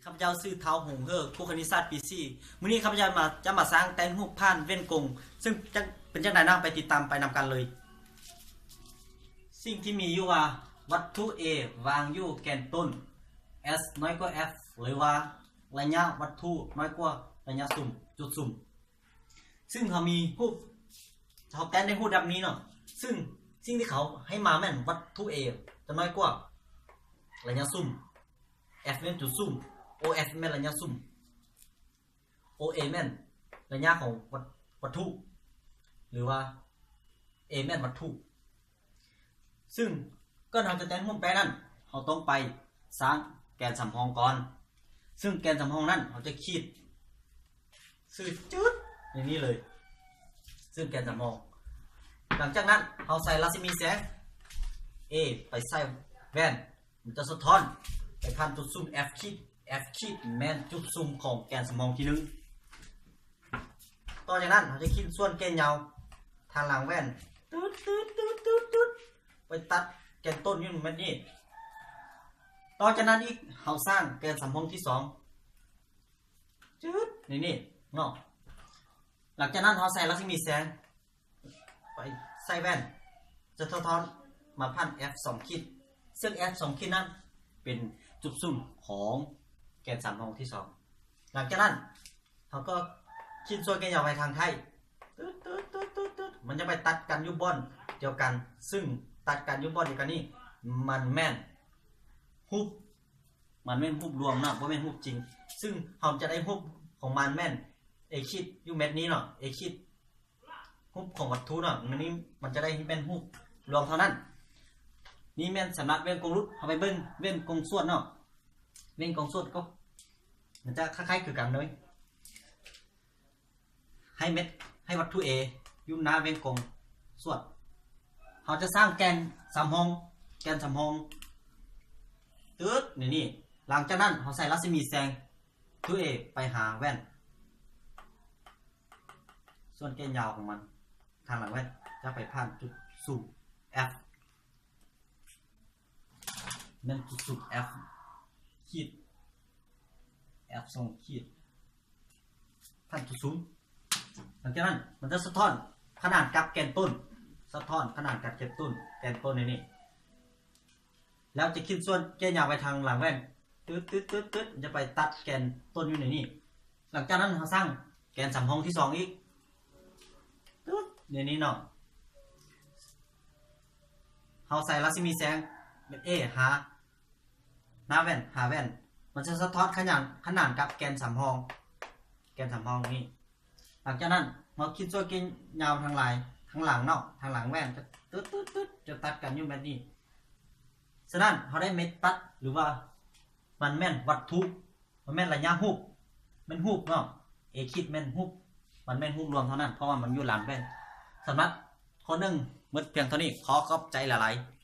ຂ້າພະເຈົ້າຊື່ ທ້າວ ຫົງເຮີ ຄູຄະນິດສາດ ປີສີ່. ມື້ນີ້ຂ້າພະເຈົ້າມາ ຈະມາສ້າງແຕ່ງຮູບຜ່ານເວນກົງ ເຊິ່ງຈະເປັນຈັ່ງໃດນັ້ນ ໄປຕິດຕາມໄປນຳກັນເລີຍ. ສິ່ງທີ່ມີຢູ່ວ່າ ວັດຖຸ A ວາງຢູ່ແກນຕົ້ນ S ນ້ອຍກວ່າ F ຫຼືວ່າໄລຍະວັດຖຸນ້ອຍກວ່າໄລຍະຊຸມ ຈຸດຊຸມ. ຊຶ່ງເຮົາມີຮູບ ເຮົາແຕ່ງໄດ້ຮູບແບບນີ້ເນາະ. ຊຶ່ງສິ່ງທີ່ເຂົາໃຫ້ມາແມ່ນວັດຖຸ A ຈະນ້ອຍກວ່າໄລຍະຊຸມ F ແມ່ນຈຸດຊຸມ O F ແມ່ນໄລຍະຊຸມ O A ແມ່ນໄລຍະຂອງວັດ ວັດຖຸ ຫຼືວ່າ A ແມ່ນວັດຖຸ. ຊຶ່ງກ່ອນເຮົາຈະແຕ່ງຮູບແປະນັ້ນ ເຮົາຕ້ອງໄປສ້າງແກນສຳຮອງກ່ອນ. ຊຶ່ງແກນສຳຮອງນັ້ນ ເຮົາຈະຂີດຊື່ຈຸດໃນນີ້ເລີຍ ຊຶ່ງແກນສຳຮອງ. ຫຼັງຈາກນັ້ນ ເຮົາໃສ່ລັດສະໝີແສງ A ໄປໃສ່ແວ່ນ ມັນຈະສະທ້ອນໄປຜ່ານຈຸດຊຸມ F ຂີດ F ຂີດແມ່ນຈຸດຊຸມຂອງແກນສຳຮອງທີໜຶ່ງ. ຕໍ່ຈາກນັ້ນ ເຮົາຈະຂີດສ່ວນແກນຍາວທາງຫຼັງແວ່ນ ຕຶດໆໆໆ ໄປຕັດແກນຕົ້ນຢູ່ແມ່ນນີ້. ຕໍ່ຈາກນັ້ນອີກ ເຮົາສ້າງແກນສຳຮອງທີສອງ ຈຶດ ໃນນີ້ເນາະ. ຫຼັງຈາກນັ້ນ ເຮົາໃສ່ລັດສະໝີແສງ ໄປໃສ່ແວ່ນ ຈະສະທ້ອນມາຜ່ານ F ສອງຂີດ ເຊິ່ງ F ສອງຂີດນັ້ນເປັນຈຸດຊຸມຂອງແກນສຳຮອງທີສອງ. ຫຼັງຈາກນັ້ນ ເຮົາກໍຂີດສ່ວນແກນຍາວໄປທາງທ້າຍ ຕຶດໆໆໆ ມັນຈະໄປຕັດກັນຢູ່ບ່ອນດຽວກັນ ຊຶ່ງຕັດກັນຢູ່ບ່ອນດຽວກັນນີ້ ມັນແມ່ນຮູບ ມັນແມ່ນຮູບລວມເນາະ ບໍ່ແມ່ນຮູບຈິງ. ຊຶ່ງເຮົາຈະໄດ້ຮູບຂອງມັນແມ່ນ A ຂີດຢູ່ແມັດນີ້ເນາະ A ຂີດ ຮູບຂອງວັດຖຸເນາະ ມັນນີ້ ມັນຈະໄດ້ແມ່ນຮູບລວມເທົ່ານັ້ນ. ນີ້ແມ່ນສຳລັບເວນກົງຫຼຸດ. ເຮົາໄປເບິ່ງເວນກົງສ່ວນເນາະ. ເວນກົງສ່ວນກໍມັນຈະຄ້າຍໆຄືກັນເລີຍ ໃຫ້ເມັດ ໃຫ້ວັດຖຸ A ຢູ່ໜ້າເວນກົງສ່ວນ. ເຮົາຈະສ້າງແກນສຳຮອງ ແກນສຳຮອງ ຕຶດ ໃນນີ້. ຫຼັງຈາກນັ້ນ ເຮົາໃສ່ລັດສະໝີແສງ A ໄປຫາແວ່ນ ສ່ວນແກນຍາວຂອງມັນ ທາງຫຼັງແວ່ນຈະໄປຜ່ານຈຸດຊຸມ F ແມ່ນຈຸດຊຸມ F ຂີດ F ສອງຂີດ ຜ່ານຈຸດຊຸມ. ຫຼັງຈາກນັ້ນ ມັນຈະສະທ້ອນຂະໜານກັບແກນຕົ້ນ ສະທ້ອນຂະໜານກັບແກນຕົ້ນ ແກນຕົ້ນໃນນີ້. ແລ້ວຈະຂີດສ່ວນແກນຍາວໄປທາງຫຼັງແວ່ນ ຕຶດໆໆໆ ຈະໄປຕັດແກນຕົ້ນຢູ່ໃນນີ້. ຫຼັງຈາກນັ້ນ ເຮົາສ້າງແກນສຳຮອງທີສອງອີກ ຕຶດ ໃນນີ້ເນາະ. ເຮົາໃສ່ລັດສະໝີແສງ A ຫາໜ້າແວ່ນ ຫາແວ່ນ ມັນຈະສະທ້ອນຂະໜານ ຂະໜານກັບແກນສຳຮອງ ແກນສຳຮອງນີ້. ຫຼັງຈາກນັ້ນ ເຮົາຂີດສ່ວນແກນຍາວທາງລາຍ ທາງຫຼັງເນາະ ທາງຫຼັງແວ່ນ ຕຶດໆໆ ຈະຕັດກັນຢູ່ແມ່ນນີ້. ສະນັ້ນ ເຮົາໄດ້ເມັດຕັດ ຫຼືວ່າມັນແມ່ນວັດຖຸ ມັນແມ່ນໄລຍະຮູບ ແມ່ນຮູບເນາະ A ຂີດແມ່ນຮູບ ມັນແມ່ນຮູບລວມເທົ່ານັ້ນ ເພາະວ່າມັນຢູ່ຫຼັງແວ່ນ. ສຳລັບຂໍ້ໜຶ່ງໝົດພຽງເທົ່ານີ້ ຂໍຂອບໃຈຫຼາຍໆ.